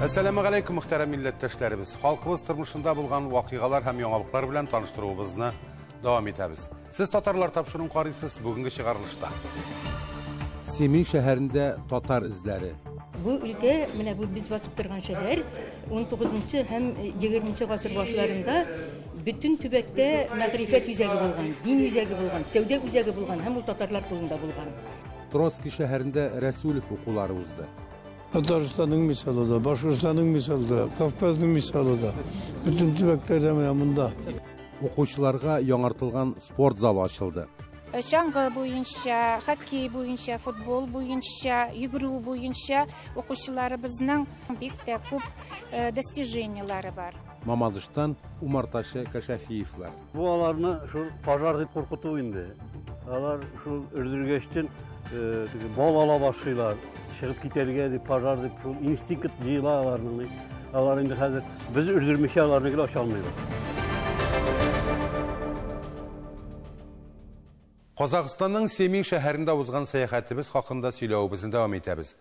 Әссәламү галәйкүм, мөхтәрәм милләттәшләребез. Халкыбыз тормышында булган вакыйгалар һәм яңалыклар белән таныштыруыбызны дәвам итәбез. Сез татарлар тапшыруын карыйсыз бүгенге чыгарылышта. Семей шәһәрендә татар эзләре. Бу өлкә, менә бу без басып торган шәһәр, 19 һәм 20 гасыр башларында бөтен төбәктә мәгърифәт үзәге булган, дин үзәге булган, сәүдә үзәге булган һәм ул татарлар кулында булган. Троцкий шәһәрендә Рәсүлев укулары узды. Татарстанның мисалы да, Башкортстанның мисалы да, Кавказның мисалы да. Бөтен төбәкләрдә менә монда. Укучыларга яңартылган спорт залы ачылды. Чаңгы буенча, хоккей буенча, футбол буенча, йөгерү буенча укучыларыбызның бик тә күп достижениелары бар. Мамадыштан умартачы Кәшәфиевләр. Бу аларны шул пожар дип куркыту инде. Алар шул өрдергәчтен теге бал ала башлыйлар. Чыгып китәргә дип, пожар дип, шул инстинкт җыела аларның. Алар инде хәзер без өрдермичә аларны гел ача алмыйбыз. Казахстанның Семей шәһәрендә узган сәяхәтебез хакында сөйләвебезне дәвам итәбез.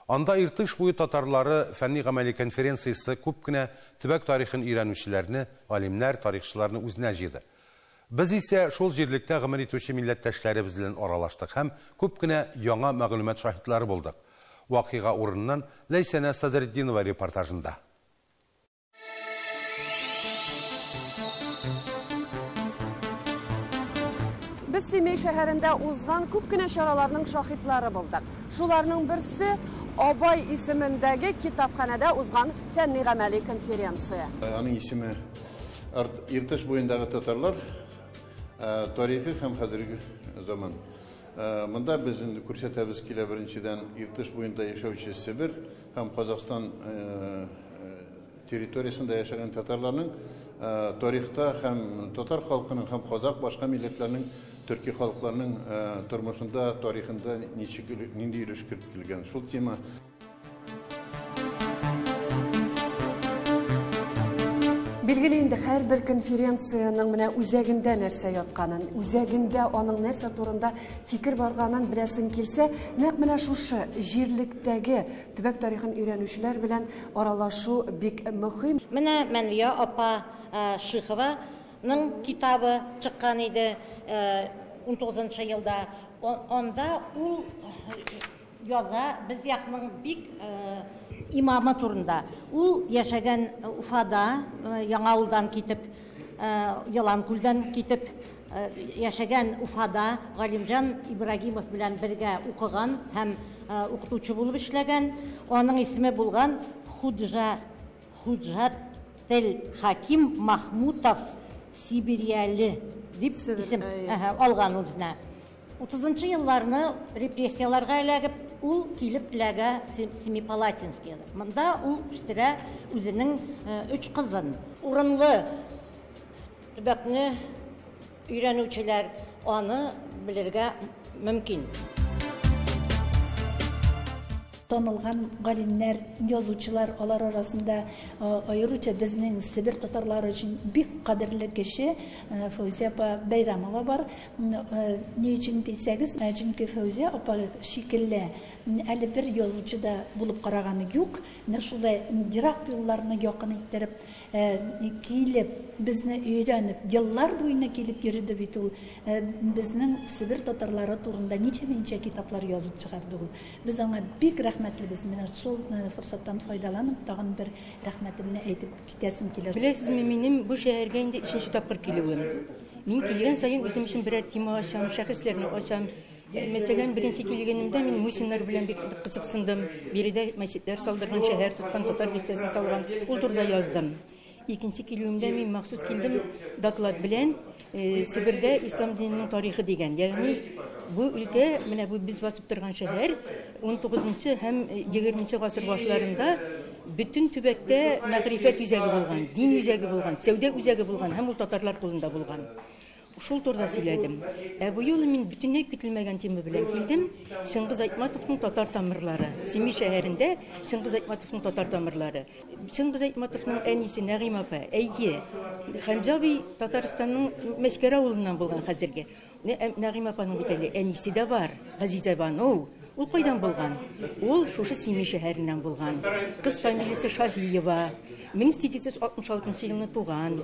Анда Иртыш буе татарлары фәнни-гамәли конференциясе күп кенә төбәк тарихын өйрәнүчеләрне, галимнәр, тарихчыларны үзенә җыйды. Без исә шул җирлектә гомер итүче милләттәшләребез белән аралаштык һәм күп кенә яңа мәгълүмат шаһитлары булдык. Вакыйга урыныннан Ләйсәнә Садретдинова репортажында. Без Семей шәһәрендә узган күп кенә чараларның шаһитлары булдык. Шуларның берсе Абай исемендәге китапханәдә узган фәнни-гамәли конференция. Аның исеме Иртыш буендагы татарлар тарихы һәм хәзерге заман. Монда без инде күрсәтәбез килә беренчедән Иртыш буенда яшәүче Себер һәм Казахстан территориясендә яшәгән татарларның тарихта һәм татар халкының һәм казак башка милләтләрнең төрки халыкларның тормышында, тарихында ничек нинди өлеш кертелгән шул тема. Билгеле инде һәрбер конференциянең менә үзәгендә нәрсә ятканын, үзәгендә аның нәрсә турында фикер барганын беләсең килсә, нәкъ менә шушы җирлектәге төбәк тарихын өйрәнүчеләр белән аралашу бик мөһим. Менә Мәнвия апа Шихованың китабы чыккан иде 19 елда. Анда ул яза без якның бик имамы турында. Ул яшәгән Уфада, Яңавылдан китеп, Яланкүлдән китеп яшәгән Уфада Галимҗан Ибрагимов белән бергә укыган һәм укытучы булып эшләгән. Аның исеме булган Худжат Тел Хаким Махмутов Сибирияле дип исем алган үзенә. 30 елларны репрессияләргә эләгеп, ул килеп эләгә Семипалатинскийга. Монда ул үстерә үзенең 3 кызын. Урынлы төбәкне өйрәнүчеләр аны белергә мөмкин. Танылган галимнәр, язучылар, алар арасында аеруча безнең Себер татарлары өчен бик кадерле кеше Фәүзия апа Бәйрәмова бар. Ни өчен дисәгез, чөнки Фәүзия апа шикелле әле бер язучы да булып караганы юк. Менә шулай ерак юлларны якын иттереп, килеп, безне өйрәнеп, еллар буена килеп йөрде бит ул. Безнең Себер татарлары турында ничә-ничә китаплар язып чыгарды ул. Без аңа бик рәхмәтлебез. Менә шул форсаттан файдаланып, тагын бер рәхмәтемне әйтеп китәсем килә. Беләсезме, минем бу шәһәргә инде 3 тапкыр килүем. Мин килгән саен үзем өчен берәр тема ачам, шәхесләрне ачам. Мәсәлән, беренче килгәнемдә мин мусиннар белән бик кызыксындым. Биредә мәчетләр салдырган, шәһәр тоткан, татар бистәсен салган. Ул турыда яздым. Икенче килүемдә мин махсус килдем доклад белән Себердә ислам диненең тарихы дигән. Ягъни бу өлкә, менә бу без басып торган шәһәр 19 һәм 20 гасыр башларында бөтен төбәктә мәгърифәт үзәге булган, дин үзәге булган, сәүдә үзәге булган һәм ул татарлар кулында булган. Шул турыда сөйләдем. Ә бу юлы мин бөтенләй көтелмәгән тема белән килдем. Чыңгыз Айтматовның татар тамырлары. Семей шәһәрендә Чыңгыз Айтматовның татар тамырлары. Чыңгыз Айтматовның әнисе Нәгыйм апа, әйе, Хәмзә абый Татарстанның Мәчкәрә авылыннан булган хәзерге. Нәгыйм апаның бит әле әнисе дә бар, Газизә Бану. Ул кайдан булган? Ул шушы Семей шәһәреннән булган. Кыз фамилиясе Шаһиева. 1866 елны туган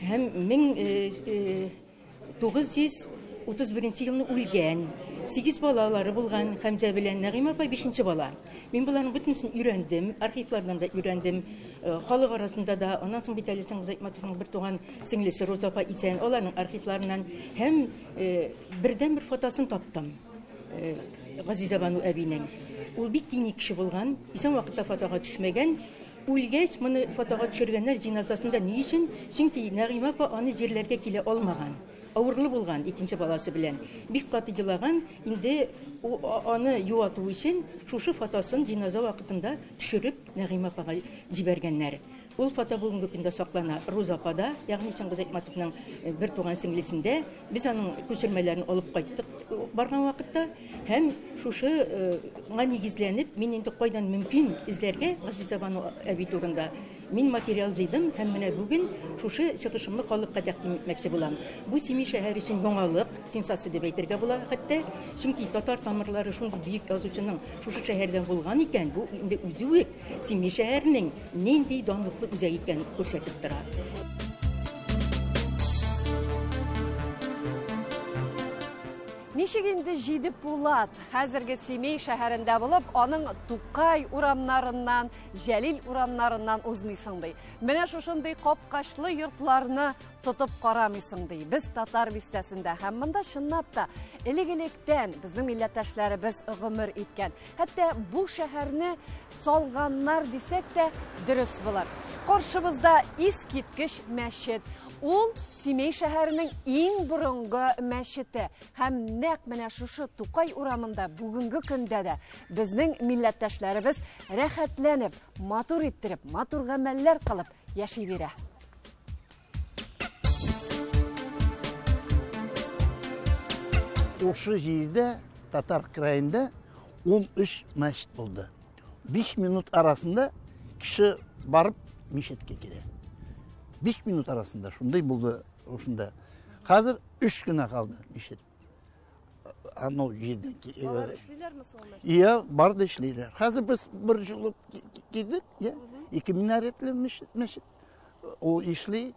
һәм 1931 елны үлгән. 8 балалары булган Хәмзә белән Нәгыймә апа 5 бала. Мин боларның бөтенесен өйрәндем, архивлардан да өйрәндем, халык арасында да. Аннан соң бит әле Чыңгыз Айтматовның бер туган сеңлесе Роза апа исән, аларның архивларыннан һәм бердән бер фотосын таптым. Газизә Бану әбинең. Ул бик дини кеше булган, исән вакытта фотога төшмәгән. Үлгәч, моны фотога төшергәннәр җеназасында. Ни өчен? Чөнки Нәгыймә апа аны җирләргә килә алмаган. Авырлы булган икенче баласы белән. Бик каты елаган, инде аны юату өчен шушы фотосын җеназа вакытында төшереп Нәгыймә апага җибәргәннәр. Ул фото бүгенге көндә саклана Роза апада, ягъни Чыңгыз Айтматовның бер туган сеңлесендә. Без аның күчермәләрен алып кайттык барган вакытта һәм шушыга нигезләнеп, мин инде кайдан мөмкин эзләргә Газизә Бану әби турында мин материал җыйдым һәм менә бүген шушы чыгышымны халыкка тәкъдим итмәкче булам. Бу Семей шәһәре өчен яңалык, сенсация дип әйтергә була хәтта, чөнки татар тамырлары шундый бөек язучының шушы шәһәрдән булган икән, бу инде үзе үк Семей шәһәренең нинди данлыклы үзәк икәнен күрсәтеп тора. Ничек инде Җиде Пулат хәзерге Семей шәһәрендә булып, аның Тукай урамнарыннан, Җәлил урамнарыннан узмыйсың ди. Менә шушындый капкачлы йортларны тотып карамыйсың ди. Без татар бистәсендә һәм монда чынлап та элек-электән безнең милләттәшләребез гомер иткән. Хәтта бу шәһәрне салганнар дисәк тә дөрес булыр. Каршыбызда искиткеч мәчет. Ул Семей шәһәренең иң борынгы мәчете. Һәм нәкъ менә шушы Тукай урамында бүгенге көндә дә безнең милләттәшләребез рәхәтләнеп, матур иттереп, матур гамәлләр кылып яши бирә. Ошо җирдә, татар краенда 13 мәчет булды. 5 минут арасында кеше барып мәчеткә килә. 5 минут арасында шундый булды ошында. Хәзер 3 генә калды мәчет. Анау җирдән Алар эшлиләрме соң мәчет? Иә, бар да эшлиләр. Хәзер без бер жыл килдек, иә. 2 минаретле мәчет. Ул эшли.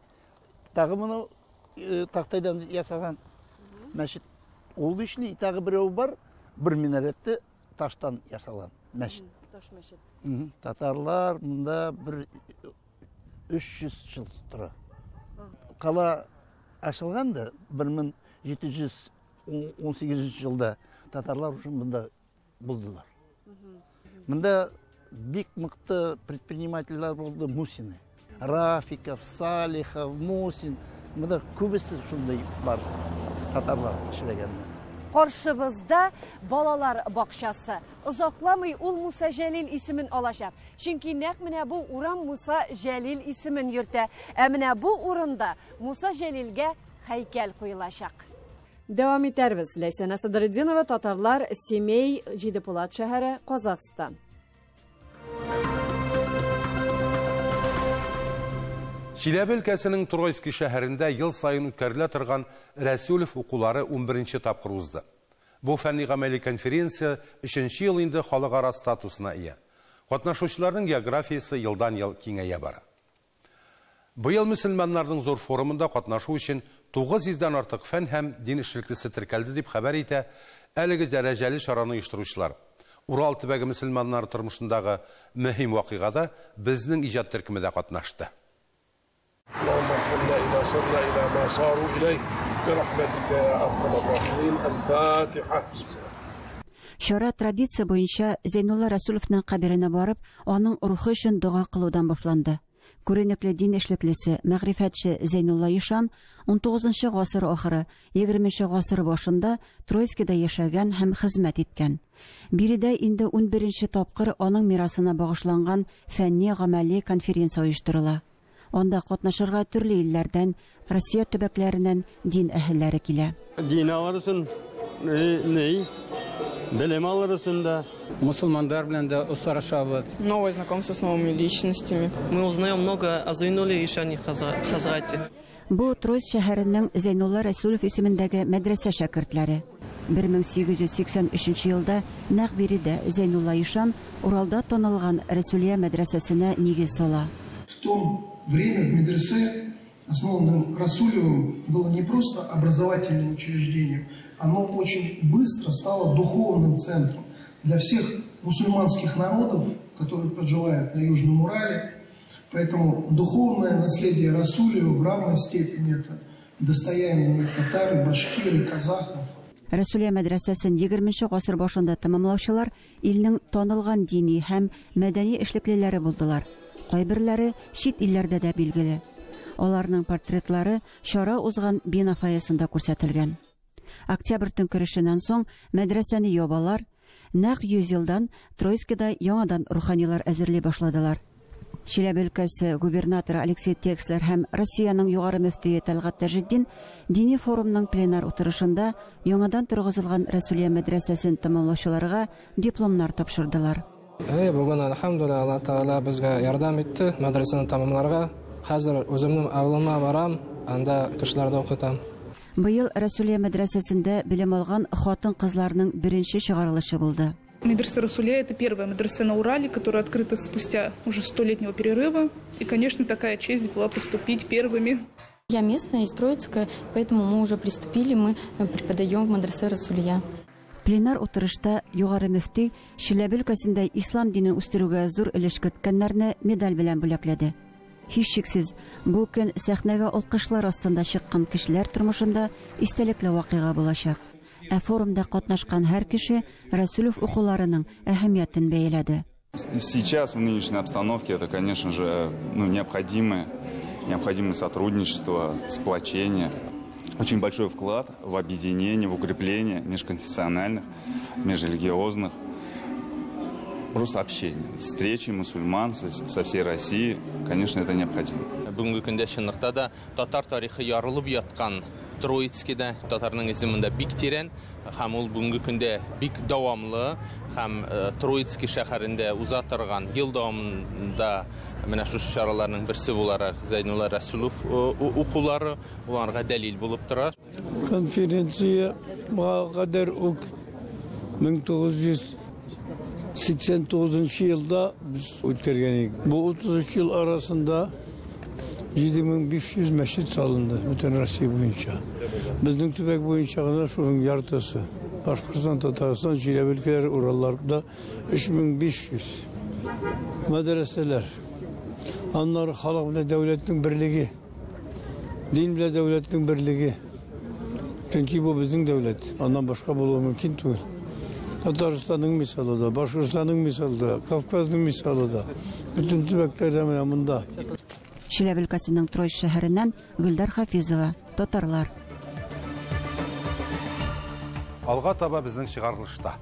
Тагы моны тактайдан ясаган мәчет. Ул эшли. Тагы берәү бар, бер минаретте таштан ясалган мәчет. Таш мәчет. Татарлар монда бер 300 ел тора. Кала ачылган да 1718 елда татарлар уже монда булдылар. Монда бик мыкты предпринимательләр булды, Мусины. Рафиков, Салихов, Мусин. Монда күбесе шундый бар татарлар эшләгәннәр. Каршыбызда балалар бакчасы. Озакламый ул Муса Җәлил исемен алачак. Чөнки нәкъ менә бу урам Муса Җәлил исемен йөртә. Ә менә бу урында Муса Җәлилгә һәйкәл куелачак. Дәвам итәрбез. Ләйсәнә Садретдинова, татарлар, Семей, Җиде Пулат шәһәре, Казахстан. Чиләбе өлкәсенең Троицкий шәһәрендә ел саен үткәрелә торган Рәсүлев укулары 11 тапкыр узды. Бу фәнни гамәли конференция 3 ел инде халыкара статусына ия. Катнашучыларның географиясе елдан-ел киңәя бара. Быел мөселманнарның зур форумында катнашу өчен 900-дән артык фән һәм дин эшлеклесе теркәлде дип хәбәр итә әлеге дәрәҗәле чараны оештыручылар. Урал төбәге мөселманнары тормышындагы мөһим вакыйгада безнең иҗат төркеме дә катнашты. اللهم ارحمنا إذا صرنا إلى ما صاروا إليه برحمتك يا أرحم الراحمين. الفاتحة. Чара традиция буенча Зәйнулла Расуловның каберенә барып, аның рухы өчен дога кылудан башланды. Күренекле дин эшлеклесе, мәгърифәтче Зәйнулла Ишан 19 гасыр ахыры, 20 гасыр башында Троицкида яшәгән һәм хезмәт иткән. Биредә инде 11 тапкыр аның мирасына багышланган фәнни гамәли конференция оештырыла. Анда катнашырга төрле илләрдән, Россия төбәкләреннән дин әһелләре килә. Дин алыр өчен, ни? Белем алыр өчен дә. Мусульмандар белән дә очрашабыз. Новое знакомство с новыми личностями. Мы узнаем много о Зайнулле Ишане Хазрате. Бу Троицк шәһәренең Зәйнулла Рәсүлев исемендәге мәдрәсә шәкертләре. 1883 елда нәкъ биредә Зәйнулла ишан Уралда танылган Рәсүлия мәдрәсәсенә нигез сала. В то время в медресе, основанном Расулевым, было не просто образовательным учреждением, оно очень быстро стало духовным центром для всех мусульманских народов, которые проживают на Южном Урале. Поэтому духовное наследие Расулева в равной степени это достояние татар, башкир, казахов. Рәсүлия мәдрәсәсен 20 гасыр башында тәмамлаучылар илнең танылган дини һәм мәдәни эшлеклеләре булдылар. Кайберләре чит илләрдә дә билгеле. Аларның портретлары чара узган бина фойесында күрсәтелгән. Октябрь төңкерешеннән соң мәдрәсәне ябалар, нәкъ 100 елдан Троицкида яңадан руханилар әзерли башладылар. Чиләбе өлкәсе губернаторы Алексей Текслер һәм Россиянең югары мөфтие Тәлгать Таҗетдин дини форумның пленар утырышында яңадан торгызылган Рәсүлия мәдрәсәсен тәмамлаучыларга дипломнар тапшырдылар. Бүген әлхәмдүлилләһ, Аллаһ Тәгалә безгә ярдәм итте мәдрәсәне тәмамларга. Хәзер үземнең авылыма барам, анда кешеләрне укытам. Быел Рәсүлия мәдрәсәсендә белем алган хатын-кызларның беренче чыгарылышы булды. Медресе Расулия – это первая медресе на Урале, которая открыта спустя уже 100-летнего перерыва. И, конечно, такая честь была поступить первыми. Я местная, из Троицкая, поэтому мы уже приступили, мы преподаем в медресе Расулия. Пленар утырышта югары мөфти Чиләбе өлкәсендә ислам динен үстерүгә зур өлеш керткәннәрне медаль белән бүләкләде. Һичшиксез, бу көн сәхнәгә алкышлар астында чыккан кешеләр тормышында истәлекле вакыйга булачак. Ә форумда катнашкан һәр кеше Расулев укуларының әһәмиятен бәяләде. Сейчас в нынешней обстановке это, конечно же, необходимое сотрудничество, сплочение. Очень большой вклад в объединение, в укрепление межконфессиональных, межрелигиозных, просто общение, встречи мусульман со всей России, конечно, это необходимо. Бүгенге көндә чынлыкта да татар тарихы ярылып яткан Троицкида татарның изе монда бик тирән һәм ул бүгенге көндә бик дәвамлы һәм Троицкий шәһәрендә уза торган ел дәвамында менә шушы чараларның берсе буларак Зәйнулла Расулов укулары уларга дәлил булып тора. Конференция кадәр үк 1989 елда без үткәргән идек. Бу 33 ел арасында 7500 мәчет салынды бөтен Россия буенча. Безнең төбәк буенча гына шуның яртысы. Башкортстан, Татарстан, Чиләбе өлкәләре, Уралларда 3500 мәдрәсәләр. Аннары халык белән дәүләтнең берлеге, дин белән дәүләтнең берлеге. Чөнки бу безнең дәүләт, аннан башка булуы мөмкин түгел. Татарстанның мисалы да, Башкортстанның мисалы да, Кавказның мисалы да, бөтен төбәкләрдә менә монда. Чиләбе өлкәсенең Троицк шәһәреннән Гөлдар Хафизова, Татарлар. Алга таба безнең чыгарылышта.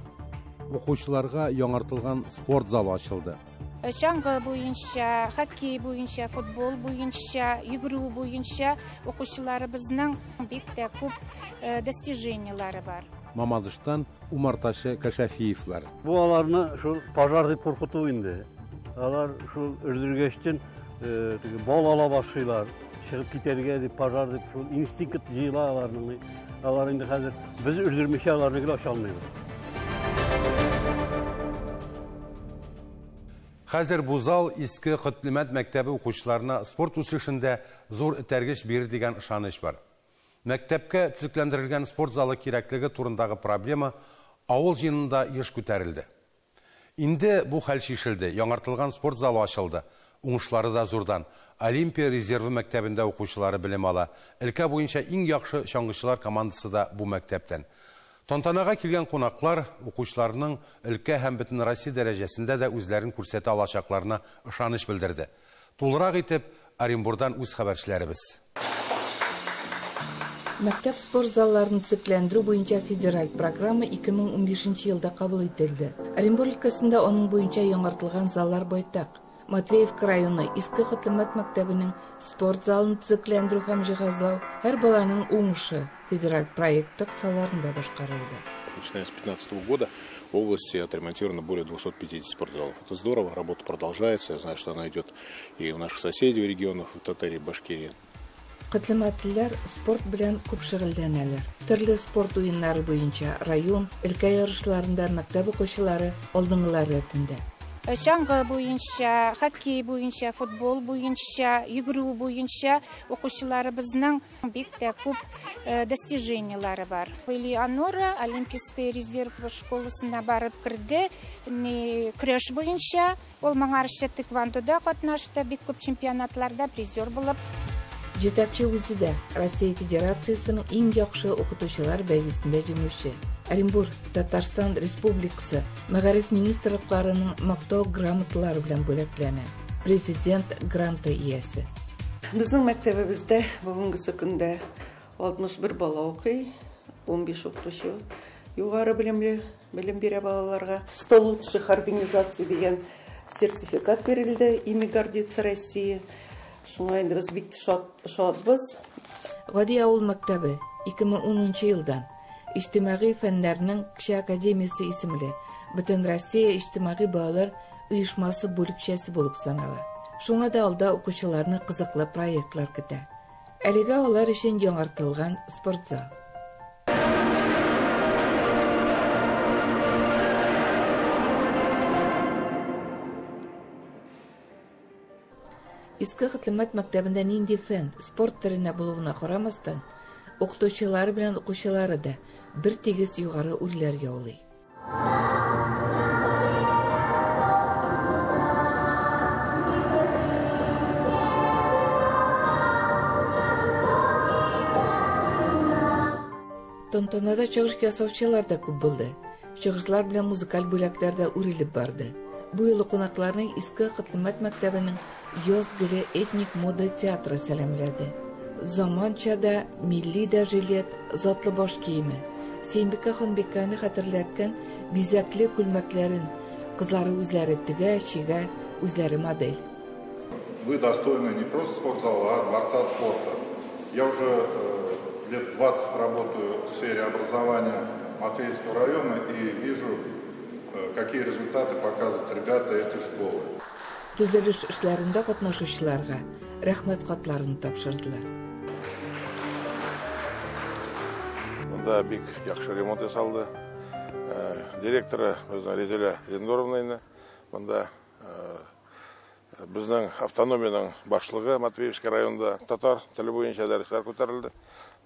Укучыларга яңартылган спорт залы ачылды. Чаңгы буенча, хоккей буенча, футбол буенча, йөгерү буенча укучыларыбызның бик тә күп достижениелары бар. Мамадыштан умартачы Кашафиевлар. Бу аларны шул пожар дип куркыту инде. Алар шул өрдергәчтен бал ала башлыйлар, чыгып китәргә дип, пожар дип, шул инстинкт җыела аларның. Алар инде хәзер без өрдермичә аларны гел ача алмыйбыз. Хәзер бу зал Иске Котлымәт мәктәбе укучыларына спорт үсешендә зур этәргеч бирер дигән ышаныч бар. Мәктәпкә төзекләндерелгән спорт залы кирәклеге турындагы проблема авыл җыенында еш күтәрелде. Инде бу хәл чишелде, яңартылган спорт залы ачылды. Уңышлары да зурдан. Олимпия резервы мәктәбендә укучылары белем ала. Өлкә буенча иң яхшы чаңгычылар командасы да бу мәктәптән. Тантанага килгән кунаклар укучыларның өлкә һәм бөтен Россия дәрәҗәсендә дә үзләрен күрсәтә алачакларына ышаныч белдерде. Тулырак итеп Оренбурдан үз хәбәрчеләребез. Мәктәп спорт залларын төзекләндерү буенча федераль программа 2015 елда кабул ителде. Оренбур өлкәсендә аның буенча яңартылган заллар байтак. Матвеевка районы Иске Котлымәт мәктәбенең спорт залын төзекләндерү һәм җиһазлау һәр баланың уңышы федераль проекты кысаларында башкарылды. Начиная с 2015 года в области отремонтировано более 250 спортзалов. Это здорово, работа продолжается. Я знаю, что она идет и у наших соседей регионов, в Татарии, Башкирии. Котлымәтлеләр спорт белән күп шөгыльләнәләр. Төрле спорт уеннары буенча район, өлкә ярышларында мәктәп укучылары алдынгылар рәтендә. Чаңгы буенча, хоккей буенча, футбол буенча, йөгерү буенча укучыларыбызның бик тә күп достижениелары бар. Элеонора Олимпийский резерв школасына барып керде, көрәш буенча, ул моңарчы тэквондода катнашты, бик күп чемпионатларда призер булып. Җитәкче үзе дә Россия Федерациясенең иң яхшы укытучылар бәйгесендә җиңүче. Оренбур, Татарстан Республикасы Мәгариф министрлыкларының мактау грамоталары белән бүләкләнә. Президент гранты иясе. Безнең мәктәбебездә бүгенге көндә 61 бала укый, 15 укытучы югары белемле белем бирә балаларга. 100 лучших организаций дигән сертификат бирелде, ими гордится Россия. Шуңа инде без бик шатбыз. Гади авыл мәктәбе 2010 елдан Иҗтимагый фәннәрнең кече академиясе исемле Бөтенроссия иҗтимагый балалар оешмасы бүлекчәсе булып санала. Шуңа да алда укучыларны кызыклы проектлар көтә. Әлегә алар өчен яңартылган спортзал. Иске Хәтлемәт мәктәбендә нинди фән, спорт төренә булуына карамастан, укытучылары белән укучылары да бер тигез югары үрләр яулый. Тантанада чыгыш ясаучылар да күп булды. Чыгышлар белән музыкаль бүләкләр дә үрелеп барды. Бу юлы кунакларны Иске Хәтлемәт мәктәбенең Яз гөле этник мода театры сәламләде. Заманча да, милли дә жилет, затлы баш киеме. Сөембикә ханбикәне хәтерләткән бизәкле күлмәкләрен кызлары үзләре тегә, чигә, үзләре модель. Вы достойны не просто спортзала, а дворца спорта. Я уже лет 20 работаю в сфере образования Матвеевского района и вижу, какие результаты показывают ребята этой школы. Төзелеш эшләрендә катнашучыларга рәхмәт хатларын тапшырдылар. Монда бик яхшы ремонт ясалды. Директоры безнең Резеля Зиндоровна инде. Монда безнең автономиянең башлыгы Матвеевский районында татар теле буенча дәресләр күтәрелде.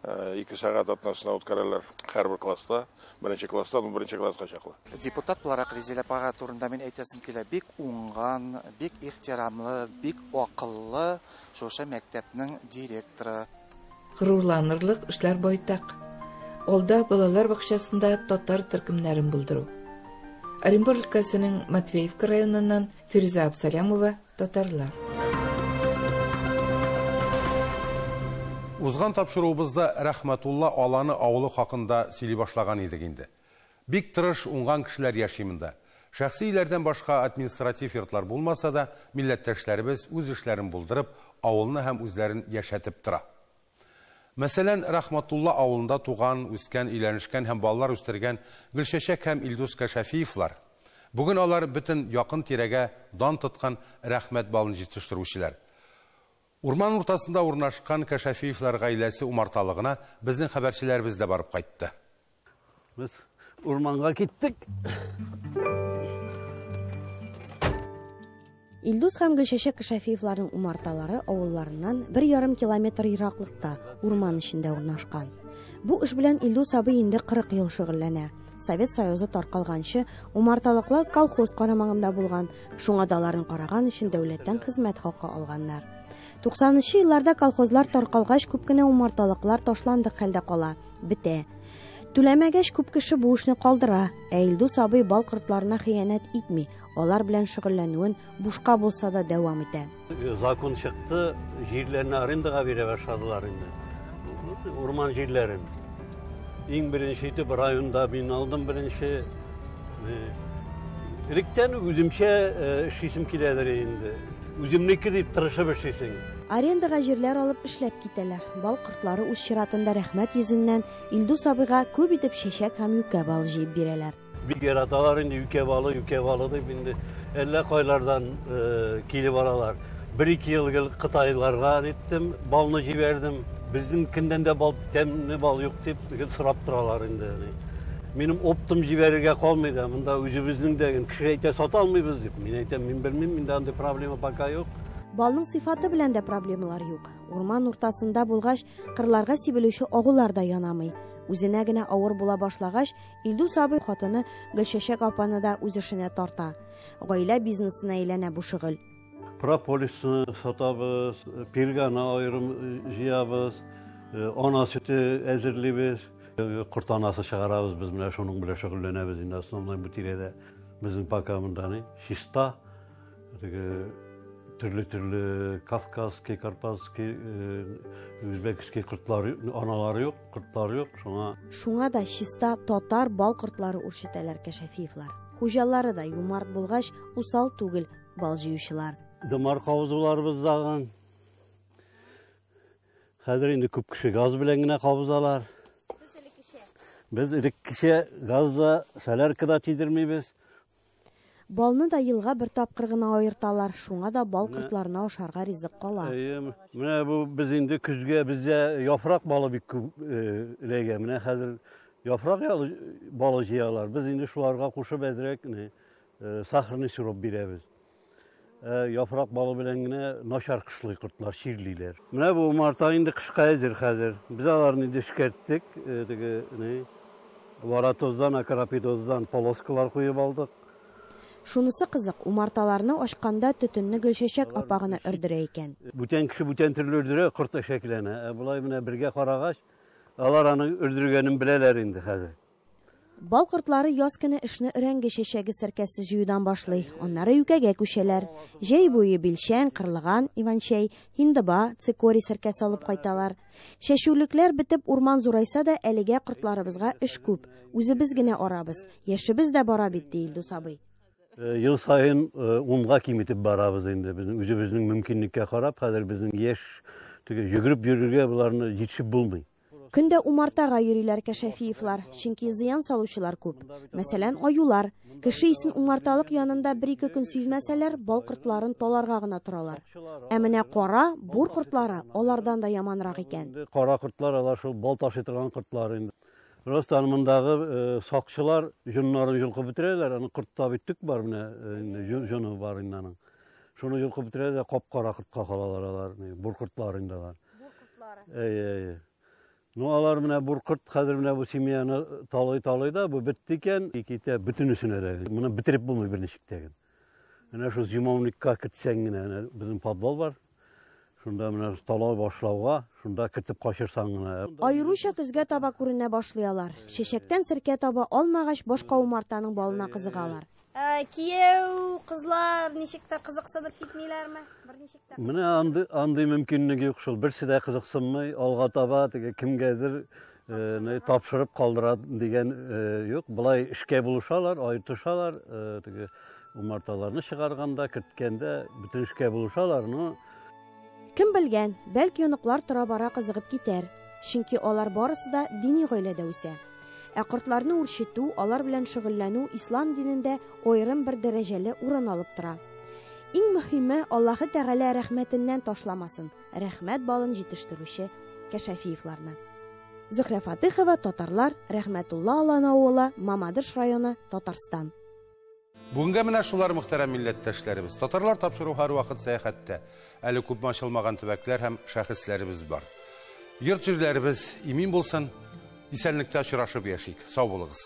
2 сәгать атнасына үткәрәләр һәрбер класста, беренче класстан 11 класска чаклы. Депутат буларак Резеля апага турында мин әйтәсем килә, бик уңган, бик ихтирамлы, бик акыллы шушы мәктәпнең директоры. Горурланырлык эшләр байтак. Алда балалар бакчасында татар төркемнәрен булдыру. Оренбур өлкәсенең Матвеевка районыннан Фирүзә Абсалямова, Татарлар. Узган тапшыруыбызда Рәхмәтулла Аланы авылы хакында сөйли башлаган идек инде. Бик тырыш, уңган кешеләр яши монда. Шәхси өйләрдән башка административ йортлар булмаса да, милләттәшләребез үз эшләрен булдырып, авылны һәм үзләрен яшәтеп тора. Мәсәлән, Рәхмәтулла авылында туган, үскән, өйләнешкән һәм балалар үстергән Гөлчәчәк һәм Илдус Кәшәфиевлар. Бүген алар бөтен якын тирәгә дан тоткан рәхмәт балын җитештерүчеләр. Урман уртасында урнашкан Кәшәфиевлар гаиләсе умарталыгына безнең хәбәрчеләребез дә барып кайтты. Без урманга киттек. Илдус һәм Гөлчәчәк Кәшәфиевларның умарталары авылларыннан 1,5 километр ераклыкта, урман эчендә урнашкан. Бу эш белән Илдус абый инде 40 ел шөгыльләнә. Совет Союзы таркалганчы умарталыклар колхоз карамагында булган, шуңа да аларын караган өчен дәүләттән хезмәт хакы алганнар. 90-нчы елларда колхозлар таркалгач, күп кенә умарталыклар ташландык хәлдә кала, бетә. Түләмәгәч, күп кеше бу эшне калдыра, ә Илдус абый бал кортларына хыянәт итми, алар белән шөгыльләнүен бушка булса да дәвам итә. Закон чыкты, җирләрне арендага бирә башладылар инде. Урман җирләрен. Иң беренче итеп районда мин алдым беренче. Электән үземчә эшлисем киләдер инде. Үземнеке дип тырышып эшлисең. Арендага җирләр алып эшләп китәләр. Бал кортлары үз чиратында рәхмәт йөзеннән Илдус абыйга күп итеп чәчәк һәм юкә балы җыеп бирәләр. Бик яраталар инде юкә балы, юкә балы дип инде әллә кайлардан килеп алалар. Бер-ике ел гел Кытайларга диттем, балны җибәрдем. Безнеңкеннән дә бал, тәмле бал юк дип гел сорап торалар инде. Минем оптом җибәрергә калмый да, монда үзебезнең дә кеше әйтә сата алмыйбыз дип. Мин әйтәм, мин белмим, миндә андый проблема пока юк. Балның сыйфаты белән дә проблемалар юк. Урман уртасында булгач, кырларга сибелүче агулар да янамый. Үзенә генә авыр була башлагач, Илдус абый хатыны Гөлчәчәк апаны да үз эшенә тарта. Гаилә бизнесына әйләнә бу шөгыль. Прополисны сатабыз, перганы аерым җыябыз, ана сөте әзерлибез, корт анасы чыгарабыз. Без менә шуның белән шөгыльләнәбез инде основной бу тирәдә. Безнең пока монда ни чиста, теге төрле-төрле кавказский, карпатский, үзбәкский кортлар, аналары юк, кортлар юк, шуңа. Шуңа да чиста татар бал кортлары үрчетәләр Кәшәфиевлар. Хуҗалары да юмарт булгач, усал түгел бал җыючылар. Дымар кабызуларыбыз дагын. Хәзер инде күп кеше газ белән генә кабызалар. Без элеккечә газ да, солярка да тидермибез. Балны да елга бер тапкыр гына аерталар, шуңа да бал кортларына ашарга ризык кала. Әйе, менә бу без инде көзгә бездә яфрак балы бик күп эләгә. Менә хәзер яфрак балы җыялар. Без инде шуларга кушып әзрәк сахарный сироп бирәбез. Яфрак балы белән генә начар кышлый кортлар, чирлиләр. Менә бу умарта инде кышка әзер хәзер. Без аларны инде эшкәрттек, теге ни варатоздан, акрапидоздан полоскалар куеп алдык. Шунысы кызык, умарталарны ачканда төтенне Гөлчәчәк апа гына өрдерә икән. Бүтән кеше бүтән төрле өрдерә, корт әшәкләнә. Ә болай менә бергә карагач, алар аны өрдергәнен беләләр инде хәзер. Бал кортлары яз көне эшне өрәңге чәчәге серкәсе җыюдан башлый. Аннары юкәгә күчәләр. Җәй буе билчән, кырлыган, иван-чәй, һиндыба, цикорий серкәсе алып кайталар. Чәчүлекләр бетеп урман зурайса да, әлегә кортларыбызга эш күп. Үзебез генә арабыз. Яшебез дә бара бит, ди Илдус абый. Ел саен унга киметеп барабыз инде. Безнең үзебезнең мөмкинлеккә карап, хәзер безнең яшь теге йөгереп йөрергә боларны җитешеп булмый. Көндә умартага йөриләр Кәшәфиевлар, чөнки зыян салучылар күп. Мәсәлән, аюлар. Кеше исен умарталык янында бер-ике көн сизмәсәләр, бал кортларын таларга гына торалар. Ә менә кара, бур кортлары алардан да яманрак икән. Кара кортлар алар шул бал ташый торган кортлар инде. Просто аны мондагы сакчылар җоннарын йолкып бетерәләр, аны кортта бит төк бар менә, инде җоны бар инде аның. Шуны йолкып бетерәләр дә кап-кара кортка калалар алар, бур кортлары инде алар. Бур кортлары. Әйе, әйе. Ну, алар менә бур корт хәзер менә бу семьяны талый-талый да, бу бетте икән, китә бөтенесенә дә. Моны бетереп булмый берничек тә. Менә шул зимовникка кертсәң генә, әнә безнең подвал бар. Шунда менә талау башлауга, шунда кертеп качырсаң гына. Аеруча көзгә таба күренә башлый алар. Чәчәктән серкә таба алмагач, башка умартаның балына кызыгалар. Кияү, кызлар ничек тә кызыксынып китмиләрме? Берничек тә. Менә андый мөмкинлек юк шул. Берсе дә кызыксынмый, алга таба теге кемгәдер тапшырып калдыра дигән юк. Болай эшкә булышалар, аертышалар, теге умарталарны чыгарганда, керткәндә бөтен эшкә булышалар, но Кем белгән, бәлки оныклар тора-бара кызыгып китәр. Чөнки алар барысы да дини гаиләдә үсә. Ә кортларны үрчетү, алар белән шөгыльләнү ислам динендә аерым бер дәрәҗәле урын алып тора. Иң мөһиме, Аллаһы Тәгалә рәхмәтеннән ташламасын, рәхмәт балын җитештерүче Кәшәфиевларны. Зөһрә Фатыхова, Татарлар, Рәхмәтулла Алан авылы, Мамадыш районы, Татарстан. Бүгенгә менә шулар, мөхтәрәм милләттәшләребез. Татарлар тапшыру һәрвакыт сәяхәттә. Әле күпме ачылмаган төбәкләр һәм шәхесләребез бар. Йорт җирләребез имин булсын, исәнлектә очрашып яшик. Сау булыгыз.